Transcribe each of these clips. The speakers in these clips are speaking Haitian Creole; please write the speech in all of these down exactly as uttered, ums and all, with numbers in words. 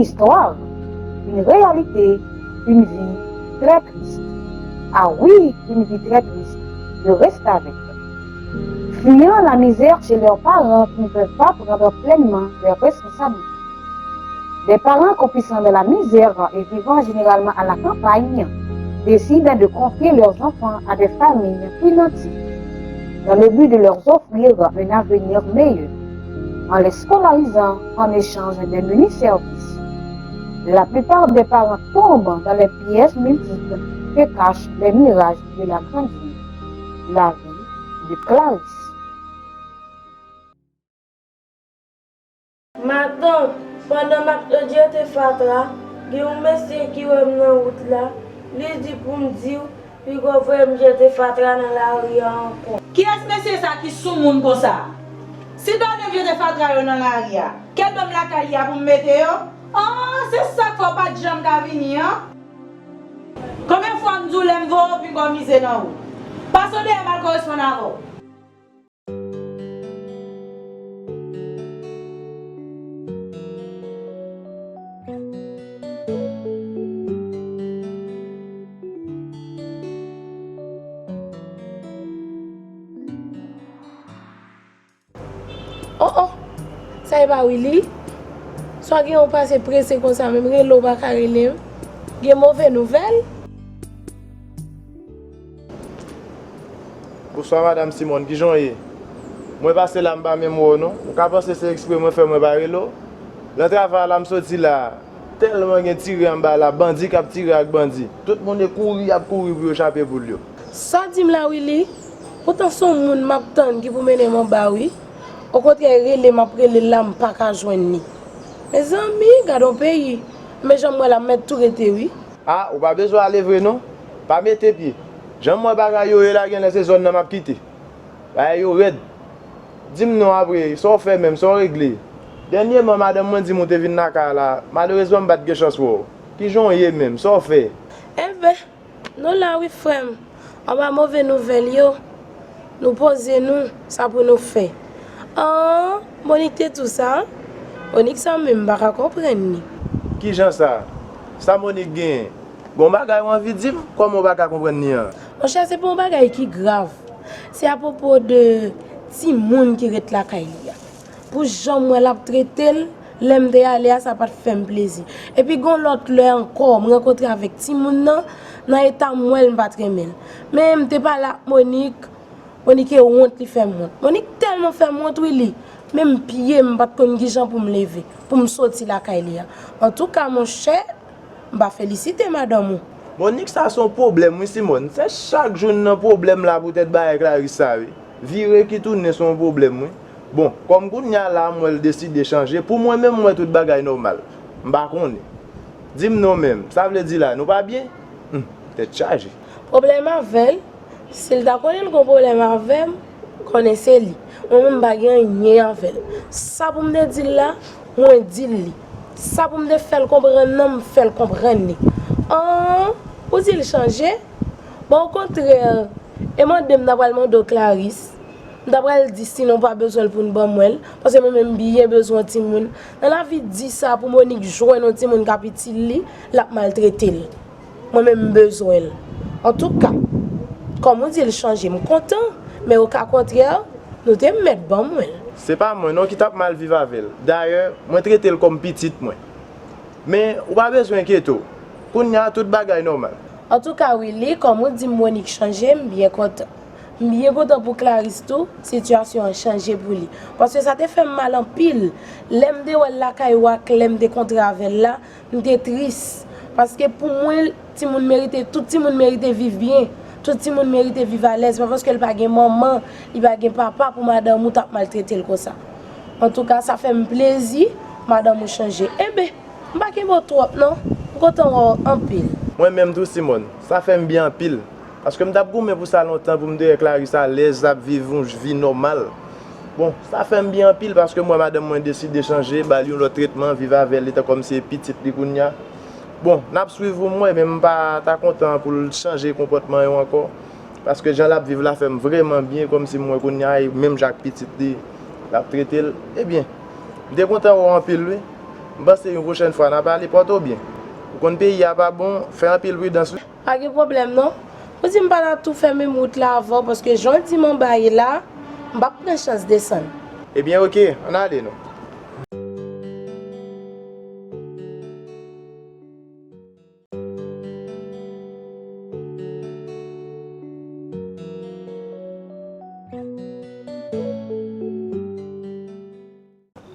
Histoire, une réalité, une vie très triste. Ah oui, une vie très triste. Je reste avec. Fuyant la misère chez leurs parents qui ne peuvent pas prendre pleinement leurs responsabilités. Des parents croupissant dans la misère et vivant généralement à la campagne décident de confier leurs enfants à des familles plus nanties dans le but de leur offrir un avenir meilleur en les scolarisant en échange des menus services. La plupart des parents tombent dans les pièges multiples que cachent les mirages de la grande vie. La vie de Clarisse. Matant, pandan m ap jete fatra, gen yon mesye ki wè m nan wout la, li di pou m di w, piga w voye m jete fatra nan lari a ankò. Kiyès mesye sa ki soumoun konsa? Si Dòlèv jete fatra yo nan lari a, kèt ban m lakay li a pou m mete yo? An, se sa k fè w pa t janm ka vini an? Konbyen fwa m di w lè m voye w piga w mize nan wout? Pase w dèyè m al koresponn avè w. Oh oh! Sa e pa Willy? Sa gen yon pase prese konsa menm, rele w pa ka rele m? Gen move nouvèl? Bonswa madanm Simone, kijan w ye? Mwen pase la m pa menm wè w non. Ou ka panse se ekspre mwen fè mwen pa rele w? Nan travay la m soti la, tèlman gen tire anba la, bandi k ap tire ak bandi. Tout moun e kouri y ap kouri pou yo chape poul yo. Sa w di m la Willy? Poutan se yon moun m ap tann ki pou mennen m anba wi. Okontrè rele m ap rele l la m pa ka jwenn li. Mezanmi, gad on peyi. Men jan m wè la m mèt tou rete wi. Ah, ou pa bezwen ale vre non. Pa mete pye. Jan m wè bagay yo ye la genlè se zòn nan m ap kite. Bagay yo rèd. Di m non apre, sa w fè menm, sa w regle? Dènyèman madanm mwen di m ou te vin nan kay la, malerezman m pa t gen chans wè w. Kijan w ye menm, sa w fè? Enben, nou la wi frè m. Anba move nouvèl yo, nou poze nou, sa pou nou fè. An, Monik te tou sa? Monik sa menm m pa ka konprann li. Kijan sa? Sa Monik genyen? Gon bagay ou anvi di m? Kòman ou pa ka konprann li an? Monchè, se pa yon bagay ki grav. Se apwopo de timoun ki ret lakay li a. Pou jan m wè l ap trete l, lè m te ale a, sa pa t fè m plezi. Epi gon lòt lè ankò, m rankontre avèk timoun nan, nan eta m wè l, m pa t renmen l. Men m te pale ak Monik, Monique wont li fè m wont. Monique tèlman fè m wont wi li, menm pye m pa t konn kijan pou m leve, pou m soti lakay li a. Antouka monchè, m pa felisite madanm ou. Monique sa se yon pwoblèm wi Simone, se chak jou n nan pwoblèm la poutèt bagay Clarisse sa wi. Vire ki tounen se yon pwoblèm wi. Bon, kòm kounye a la m wè l deside chanje, pou mwen menm m wè tout bagay nòmal. M pa konnen. Di m non menm, sa vle di la nou pa byen? Humm, tèt chaje. Pwoblèm avè l? Si l ta konnen l gon pwoblèm avè m, konnen se li. Mwen menm m pa gen anyen avè l. Sa pou m te di l la, mwen di l li. Sa pou m te fè l konprann nan, m fè l konprann li. An, ou di l chanje? Bon, okontrè, e mande m ta pral mande w Clarisse. M ta pral di sinon w pa bezwen l pou n ban mwen l, paske mwen menm m byen bezwen yon timoun. Nan lavi di sa pou Monique jwenn yon timoun k ap itil li, l ap maltrete l. Mwen menm m bezwen l. Antouka, kòm ou di l chanje, m kontan, men oka kontrè, nou te mèt ban mwen l. Se pa mwen non ki t ap mal viv avè l. Dayè, mwen trete l kòm pitit mwen. Men, ou pa bezwen enkyete w. Kounye a, tout bagay nòmal. Antouka, Willy, kòm ou di m Monique chanje, m byen kontan. M byen kontan pou Clarisse tou, sitiyasyon an chanje pou li. Paske sa te fè m mal anpil. Lè m te wè l lakay ou ak lè m te kontre avè l la, m te tris. Paske pou mwen, timoun merite, tout timoun merite viv byen. Tout timoun merite viv alèz. Se pa paske l pa gen manman, li pa gen papa pou madanm ou t ap maltrete l konsa. Antouka, sa fè m plezi, madanm ou chanje. Enben, m pa kenbe w twòp non, m kontan wè w anpil. Mwen menm tou Simone, sa fè m byen anpil. Paske m t ap goumen pou sa lontan pou m te wè Clarisse alèz, l ap viv yon vi nòmal. Bon, sa fè m byen anpil paske m wè madanm mwen deside chanje, ba l yon lòt tretman, viv avè l, li ta kòmsi e pitit li kounye a. Bon, n ap swiv pou m wè, men m pa ta kontan pou l chanje konpòtman yo ankò. Paske jan l ap viv la fè m vrèman byen, kòmsi m wè kounye a e menm jan ak pitit li l ap trete l. Ebyen, m te kontan wè w anpil wi. M panse yon pwochèn fwa n a pale, pòte w byen. Ou konn peyi a pa bon, fè anpil pridans wi. Pa gen pwoblèm non. Ou di m pa ta tou fè menm wout la avè w, paske jan w di m anba ye la, m p ap pran chans desann. Ebyen, oke, ann ale non.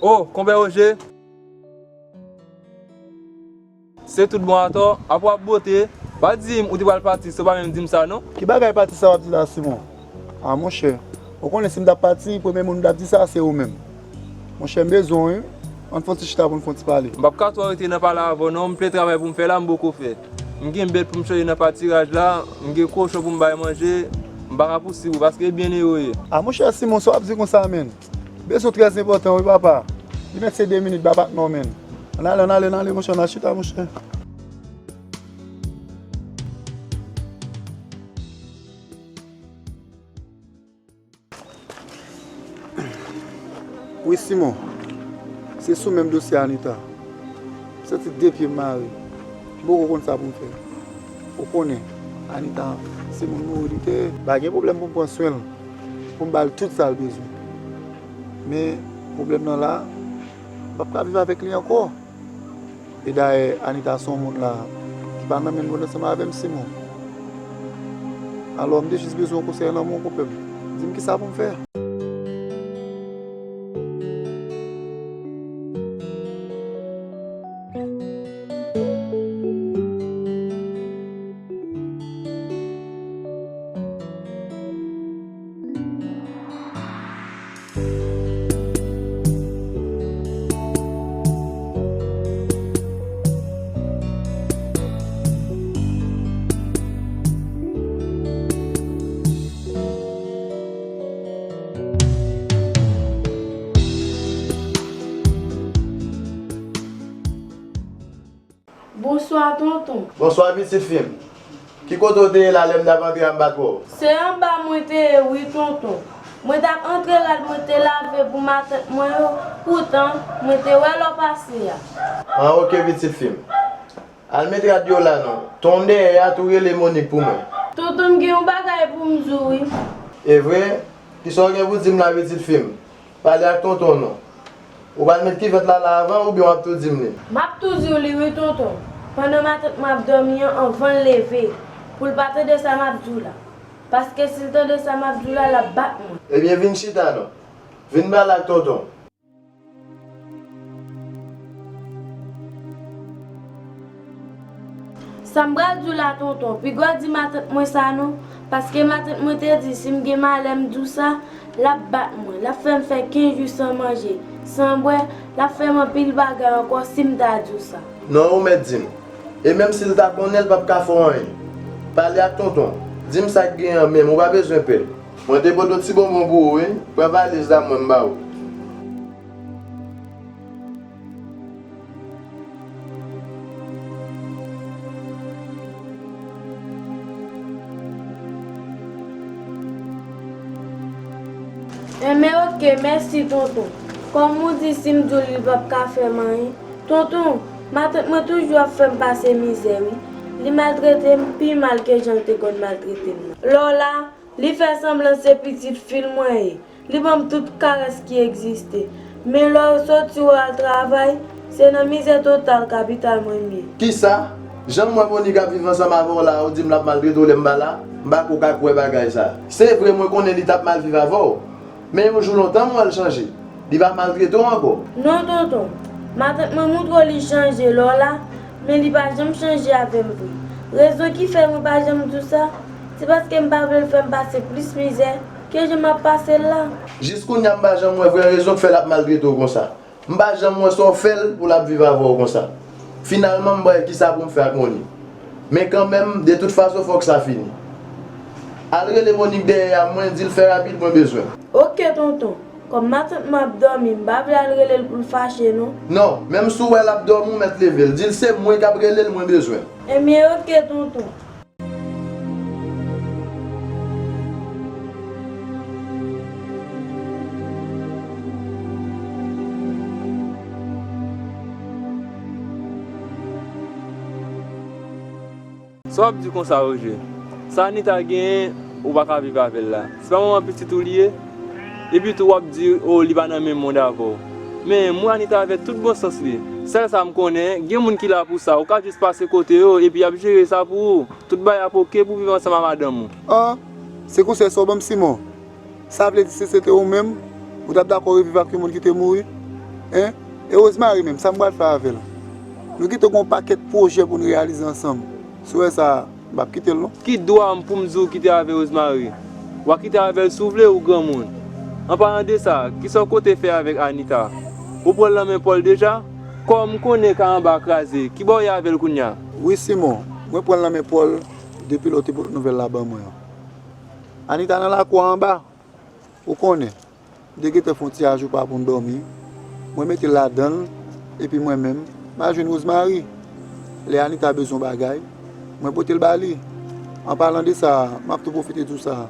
O, konpè Woje! Se tout bon atò, apa w ap bote, pa di m ou te pral pati san w pa menm di m sa non. Ki bagay pati sa w ap di la, Simon? A monchè, ou konnen si m t ap pati, premye moun m t ap di sa, se ou menm. Monchè, m bezwen w wi. Ann fè yon ti chita pou n fè yon ti pale. M p ap ka twò rete nan pale avè w non, m plen travay pou m fè la, m poko fè. M gen bèt pou m chanje nan patiraj la, m gen kochon pou m bay manje, m pa ka pousib ou, paske e byen yo ye. A monchè Simon, sa w ap di konsa menm? Bezwen trè enpòtan wi papa. Li mèt se de minit ba patnè w menm. Ann ale, ann ale, ann ale, monchè, ann al chita, monchè. Wi, Simon. Se sou menm dosye Anita. M santi de pye m mare. M poko konn sa pou m fè. Ou konnen, Anita, se moun mouri li te ye. Pa gen pwoblèm pou m pran swen l, pou m ba l tout sa l bezwen. Men, pwoblèm nan la, m p ap ka viv avèk li ankò. E dayè, Anita se yon moun la ki pa nan menm mond ansanm avè m, Simon. Alò, m te jis bezwen yon konsèy nan men w, konpè m. Di m kisa pou m fè. Bonswa, tonton. Bonswa, pitit fi m. Ki kote w te ye la lè m t ap antre a m pa t wè w? Se anba mwen te ye wi, tonton. Mwen t ap antre rad mwen te lave pou matant mwen yo, poutan mwen te wè lè w pase a. An, oke, pitit fi m. Al met rad yo la non. Ton dèyè a tou rele Monik pou mwen. Tonton, m gen yon bagay pou m di w wi. E vre? Kisa w gen pou di m la, pitit fi m? Pale ak tonton non. Ou pral met kivèt la la avan oubyen w ap tou di m li? M ap tou di w li wi, tonton. Pandan matant mwen ap dòmi an, anvan l leve, pou l pa tande sa m ap di w la. Paske si l tande sa m ap di w la, l ap bat mwen. Ebyen, vin chita non. Vin pale ak tonton. Sa m pral di w la, tonton, piga w di matant mwen sa non, paske matant mwen te di si m gen malè m di w sa, l ap bat mwen, l ap fè m fè kenz jou san manje, san bwè, l ap fè m anpil bagay ankò si m ta di w sa. Non, ou mèt di m. E menm si l ta konnen, l p ap ka fè w anyen. Pale ak tonton. Di m sa k gen an menm, ou pa bezwen pè. Mwen te pote yon ti bonbon pou ou wi. Pran valiz la mwen m ba ou. Enben oke, mèsi tonton. Kòm ou di si m di w li p ap ka fè m anyen. Tonton, matant mwen toujou ap fè m pase mizè wi. Li maltrete m pi mal ke jan l te konn maltrete m nan. Lè w la, li fè sanblan se pitit fi l mwen ye. Li ban m tout karès ki egziste. Men lè w soti w al travay, se nan mizè total kapital mwen m ye. Kisa? Jan m wè Monik ap viv ansanm avè w la, ou di m l ap maltrete w lè m pa la? M pa ko ka kwè bagay sa. Se vre, mwen konnen li t ap mal viv avè w. Men yon jou lontan m wè l chanje. Li pa maltrete w ankò. Non, tonton. Matant mwen montre w li chanje lè w la, men li pa janm chanje avè m vre. Rezon ki fè mwen pa janm di w sa, se paske m pa vle l fè m pase plis mizè ke jan m ap pase l la. Jis kounye a m pa janm wè vrè rezon k fè l ap maltrete w konsa. M pa janm wè sa w fè l pou l ap viv avè w konsa. Finalman, m pa wè kisa pou m fè ak Monik. Men kanmenm, de tout fason, fòk sa fini. Al rele Monik dèyè a, mwen di l fè rapid, mwen bezwen. Oke, tonton. Kòm matant mwen ap dòmi, m pa vle al rele l pou l fache, non. Non, menm si w wè l ap dòmi, w mèt leve l. Di l se mwen k ap rele l, mwen bezwen. Ebyen, oke, tonton. Sa w ap di konsa, Roger? Sa Anita genyen, ou pa ka viv avè l la. Se pa manman pitit ou li ye? Epi tou, w ap di, o, li pa nan menm mond avè w. Men, m wè Anita avè tout bon sans li. Sèl sa m konnen, gen moun ki la pou sa. Ou ka jis pase kote yo, epi y ap jere sa pou ou. Tout bagay ap oke pou w viv ansanm ak madanm ou. An, se konsèy sa w ban m, Simon? Sa vle di si se te ou menm, ou t ap dakò reviv ak yon moun ki te mouri? Hein? E Rosemary menm, sa m pral fè avè l? Nou gentan gen yon pakèt pwojè pou n reyalize ansanm. Si w wè sa, m p ap kite l non. Ki dwa m pou m di w kite avè Rosemary? W a kite avè l si w vle, ou granmoun. An palan de sa, kisa w konte fè avèk Anita? Ou pran l nan men Paul deja? Kòm m konnen kay anba a kraze, ki bò w ye avè l kounye a? Wi, Simon, mwen pran l nan men Paul depi lè w te pote nouvèl la ban mwen an. Anita nan lakou a anba. Ou konnen, m te gentan fè yon ti ajoupa pou n dòmi. Mwen mete l ladan l, epi mwen menm, m al jwenn Rosemary. Lè Anita bezwen yon bagay, mwen pote l ba li. An palan de sa, m ap tou pwofite di w sa.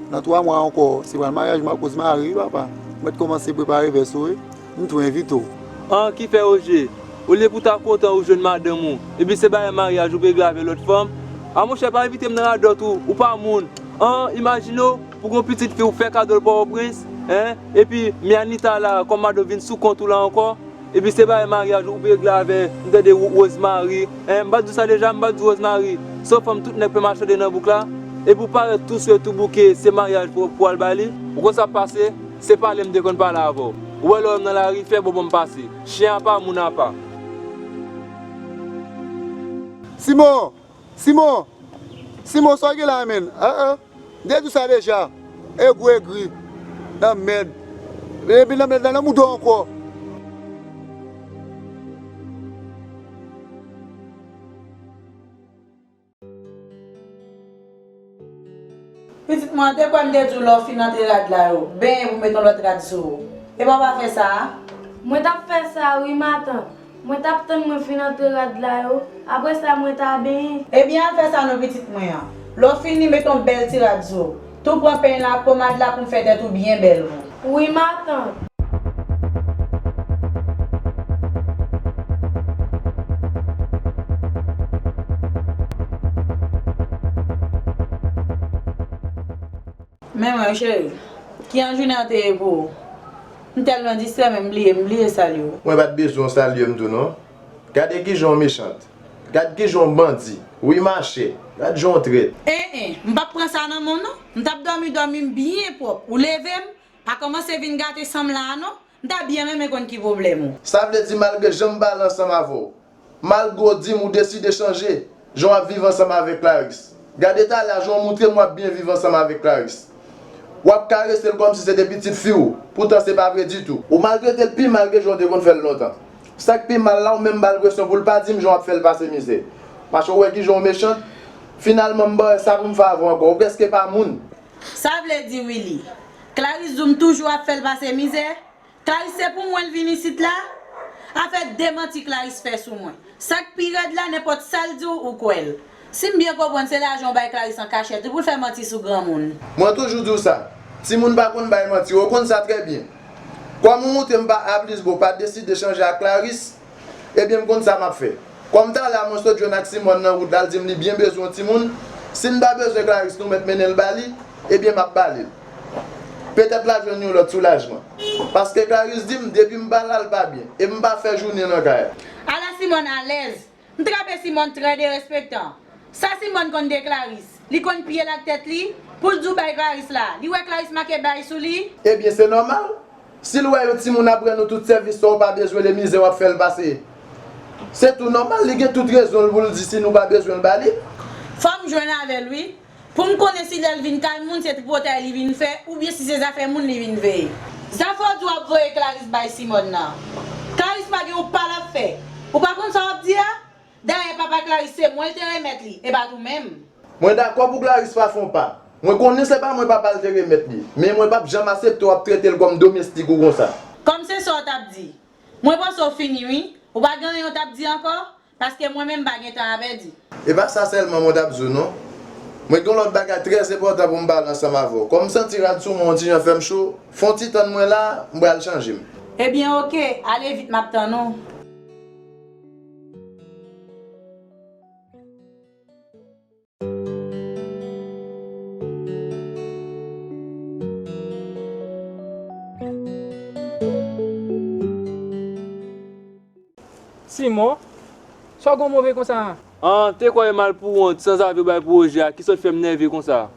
Nan twa mwa ankò, se pral maryaj mwen ak Rosemary, wi, papa. Mwen t kòmanse prepare vès ou, wi. M tou envite w. An, ki fè, Roger? Olye pou w ta kontan ou jwenn madanm ou, epi se bagay maryaj ou regle avè lòt fanm? A monchè, pa envite m nan radòt ou, ou pa moun. An, imajine w, pou gon pitit fi ou fè kado l Pòtoprens, en, epi men Anita la, kòm madanm vin sou kont ou la ankò, epi se bagay maryaj ou regle avè, m tande Ro-, Rosemary, en, m pa t di w sa deja, m pa t di Rosemary, se yon fanm tout nèg pè machande nan bouk la, epi ou parèt tou swe tou bouke, se maryaj pou, pou al ba li, ou konn sa k pase, se pale m te konn pale avè w, ou wè lè w wè m nan lari, fè bon ban m pase, chen apa, moun apa. Simon! Simon! Simon, sa w gen la menm? Ah, ah. M te di w sa deja. Egou egri. Nan mèd. Epi nan mèd la, nan mouda w ankò. Pitit mwen, te kwè m te di w lè w fin antre rad la yo, benyen pou met yon lòt rad sou ou. Epa w pa fè sa a? Mwen t ap fè sa wi, matant. Mwen t ap tann mwen fin antre rad la yo, apre sa mwen ta benyen. Ebyen, al fè sa non, pitit mwen an. Lè w fini, met yon bèl ti rad sou ou. Tou pran peny la ak pomad la pou m fè tèt ou byen bèl, wi. Wi, matant. Men mwen, cheri, kijan jounen an te ye pou ou? M tèlman distrè, men m bliye, m bliye salye w. Mwen pa t bezwen w salye m tou non. Gade kijan w mechant. Gad kijan w bandi. Wi, machè. Gad jan w trèt. En, en, m p ap pran sa nan men w non. M t ap dòmi, dòmi m byen pwòp. Ou leve m, pa kòmanse vin gate san m la a non. M ta byen renmen konn ki pwoblèm ou. Sa vle di malgre jan m pale ansanm avè w, malgre w di m ou deside chanje jan w ap viv ansanm avèk Clarisse. Gade talè a jan w montre m w ap byen viv ansanm avèk Clarisse. W ap karese l kòmsi se te pitit fi w, poutan se pa vre ditou. Ou maltrete l pi mal ke jan w te konn fè l lontan. Sa k pi mal la, ou menm ba l presyon pou l pa di m jan w ap fè l pase mizè. Paske w wè kijan w mechant. Finalman, m pa wè sa pou m fè avè w ankò. Ou prèske pa moun. Sa vle di, Willy, Clarisse di w m toujou ap fè l pase mizè? Clarisse, se pou mwen l vin isit la? Afè de manti Clarisse fè sou mwen. Sa k pi rèd la, nenpòt sa l di w, ou kwè l. Si m byen konprann, se lajan w bay Clarisse an kachèt wi pou l fè manti sou granmoun. Mwen toujou di w sa. Timoun pa konn bay manti, ou konn sa trè byen. Kòm ou montre m pa a plis bon, pa deside chanje ak Clarisse, ebyen m konn sa m ap fè. Kòm talè a mwen sot jwenn ak Simòn nan wout la, l di m li byen bezwen yon timoun, si n pa bezwen Clarisse nou mèt mennen l ba li, ebyen m ap ba li l. Petèt l ap jwenn yon lòt soulajman. Paske Clarisse di m depi m pa la l pa byen, e m pa fè jounen nan kay la. Ala Simòn alèz! M trape Simòn trè derespektan. Sa Simòn konn de Clarisse? Li konn pye l ak tèt li? Pou l di w bay Clarisse la, li wè Clarisse make bay sou li? Ebyen se nòmal. Si l wè yon timoun ap rann ou tout sèvis sa w pa bezwen, le mizè w ap fè l pase. Se tou nòmal, li gen tout rezon l pou l di si nou pa bezwen l ba li. Fò m jwenn avè l wi. Pou m konnen si lè l vin kay moun se tripotay li vin fè oubyen si se zafè moun li vin veye. Zafè w di w ap voye Clarisse bay Simòn nan. Clarisse pa gen yon pa l ap fè. Ou pa konn sa w ap di a? Dayè papa Clarisse se mwen l te remèt li, e pa t ou menm. Mwen dakò pou Clarisse pa fè yon pa. Mwen konnen se pa mwen papa l te remèt li, men mwen p ap janm aksepte w ap trete l kòm domestik ou konsa. Kòm se sa w t ap di. Mwen panse w fini wi. Ou pa gen anyen w t ap di ankò? Paske mwen menm m pa gen tan a pèdi. E pa sa sèlman mwen t ap di w non. Mwen gen yon lòt bagay trè enpòtan pou m pale ansanm avè w. Kòm m santi rad sou mwen yon ti jan fè m cho, fè yon ti tann mwen la, m pral chanje m. Ebyen oke, ale vit m ap tann ou. Simon, sa w gen w move konsa? An, te kwè e mal pou wont, sanzave w bay pou Roje a, ki sot fè m nève konsa.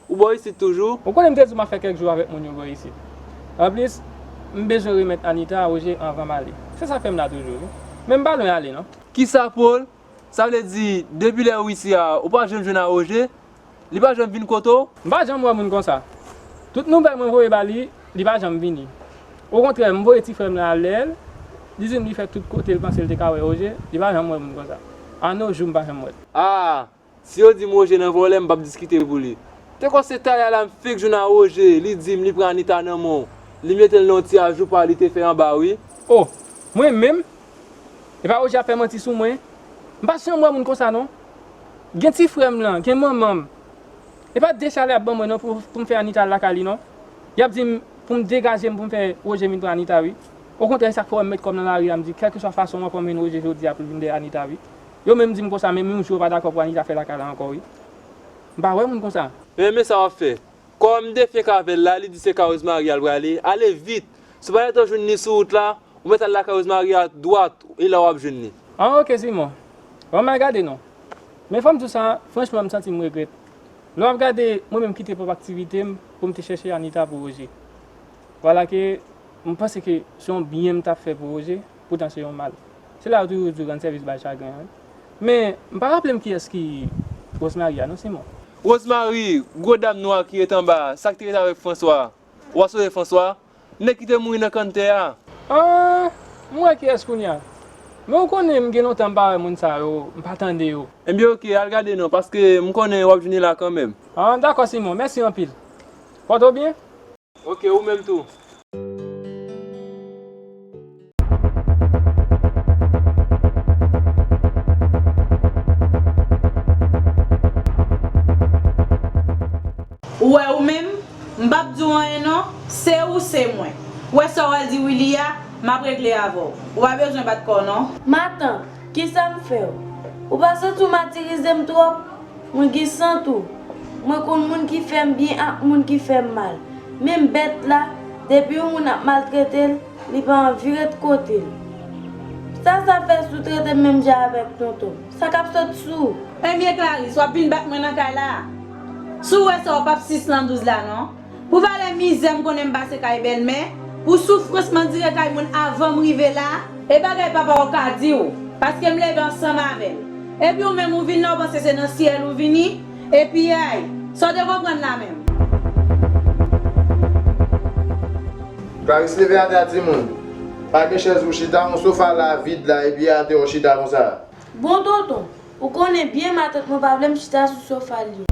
Ou bò isit toujou? Ou konnen m te di w m ap fè kèk jou avèk moun yo bò isit. Anplis, m bezwen remèt Anita a Roje anvan m ale. Se sa k fè m la toujou, wi. Men m pa lwen ale, non. Kisa, Paul? Sa vle di, depi lè ou isi a, ou pa janm jwenn a Roje? Li pa janm vin kote w? M pa janm wè moun konsa. Tout nouvèl mwen voye ba li, li pa janm vini. Okontrè, m voye ti frè m lan avè l, li di m li fè tout kote l panse l te ka wè Roje, li pa janm wè moun konsa. Anojou m pa janm wè l. A! Si yo di m Roje nan vòlè, m p ap diskite pou li. Te kwè se talè a la m fenk jwenn a Roje, li di m li pran Anita nan men w. Li mete l nan yon ti ajou pa li te fè anba, wi. O, mwen menm? Epa Roje ap fè manti sou mwen. M pa janm wè moun konsa non. Gen ti frè m lan, gen manman m. Epa de chalè y ap ban mwen non pou, pou m fè Anita al lakay li non. Y ap di m pou m degaje m pou m fè Roje vin pran Anita wi. Okontrè, se sa k fè w wè m met kò m nan lari a, m di kèlkeswa fason m ap anmenn Roje jodi a pou l vin dèyè Anita wi. Yo menm di m konsa, menm yon jou yo pa dakò pou Anita fè lakay la ankò wi. M pa wè moun konsa. Men, men sa w ap fè. Kòm m te fenk avè l la, li di se ka Rosemary al prale, ale vit. Si w pa gentan jwenn li sou wout la, ou mèt al lakay Rosemary a dwat, e la w ap jwenn li. An, oke, Simon. Bon, m al gade non. Men fò m di w sa, franchman, m santi m regrèt. Lè w ap gade, mwen menm kite pwòp aktivite m pou m te chèche Anita pou Roje. Vwala ke m panse ke se yon byen m t ap fè pou Roje, poutan se yon mal. Se la yo toujou di w rann sèvis bay chagren an. Men, m pa raple m kiyès ki Rosemary a non, Simon. Rosemary, gwo dam nwa ki ret anba a, sa k te ret avèk François. Ou pa sonje François? Nèg ki te mouri nan kanntè a. Ah, m wè kiyès kounye a. Men ou konnen m gen lontan m pa wè moun sa yo, m pa tande yo. Ebyen oke, al gade non, paske m konnen w ap jwenn li la kanmenm. Ah, dakò Simon, mèsi anpil. Pòte w byen? Oke, ou menm tou. Ou wè ou menm, m p ap di w anyen non, se ou se mwen. Ou wè sa w al di Willy a, m ap regle avè w. Ou pa bezwen bat kò w non. Matant, kisa m fè w? Ou pa santi w matirize m twòp? Mwen gen sant ou. Mwen konn moun ki fè m byen ak moun ki fè m mal. Menm bèt la, depi yon moun ap maltrete l, li pa anvi ret kote l. Sa sa fè si w trete m menm jan avèk tonton? Sa k ap sot sou ou? Ebyen Clarisse, w ap vin bat mwen nan kay la a? Si w wè sa, w p ap sis nan douz la non. Pou valè mizè m konnen m pase kay bèlmè, pou soufrans m andire kay moun avan m rive la, e bagay papa w ka di w, paske m leve ansanm avè l. Epi w menm ou vin la, w panse se nan syèl ou vini, epi ay, sa w te konprann la menm? Clarisse, leve atè a timoun. Pa gen chèz pou chita, yon sofa la vid la, epi atè w chita konsa. Bon tonton, ou konnen byen matant mwen pa vle m chita sou sofa li.